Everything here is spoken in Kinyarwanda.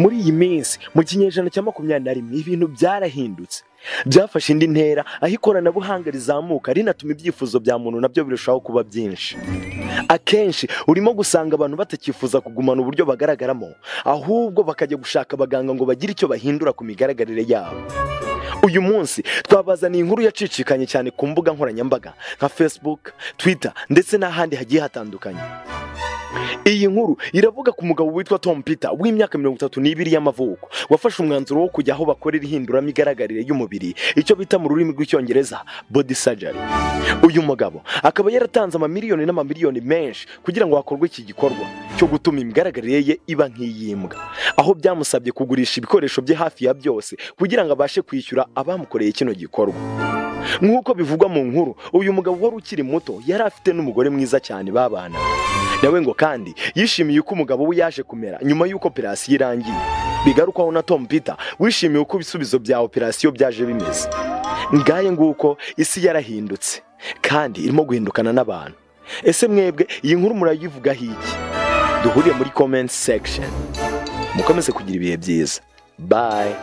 Muri iyi minsi mu kinyejana cya 21 ibintu byarahindutse, byafashe indi ntera aho ikoranabuhanga rizamuka rinatuma ibyifuzo bya muntu nabyo birushaho kuba byinshi. Akenshi urimo gusanga abantu batakifuza kugumana uburyo bagaragaramo, ahubwo bakajya gushaka abaganga ngo bagire icyo bahindura ku migaragarire yabo. Uyu munsi twabazaniye inkuru yacicikanye cyane ku mbuga nkoranyambaga nka Facebook, Twitter ndetse n'ahandi hagiye hatandukanye. Iyi nkuru iravuga ku mugabo witwa Tom Peter w'imyaka 32 y'amavuko, wafashe umwanzuro wo kujya aho bakorera ihinduramigaragare y'umubiri, icyo bita mu rurimi rw'Icyongereza body surgery. Uyu mugabo akaba yaratanze amamiliyoni n'amamiliyoni menshi kugira ngo hakorwe iki gikorwa cyo gutuma imigaragarire ye iba nk'iyimbwa, aho byamusabye kugurisha ibikoresho bye hafi ya byose kugira ngo abashe kwishyura abamukoreye kino gikorwa. Nk'uko bivugwa mu nkuru, uyu mugabo wari ukiri muto yari afite n'umugore mwiza cyane babana nawe, ngo kandi yishimiye uko umugabo we yaje kumera nyuma y'uko operasiyo irangiye. Bigarukwaho na Tom Peter wishimiye uko ibisubizo bya operasiyo byaje bimeze. Ngaye nguko isi yarahindutse kandi irimo guhindukana n'abantu. Ese mwebwe iyi nkuru murayivugaho iki? Duhuriye muri comment section. Mukomeze kugira ibihe byiza. Bye.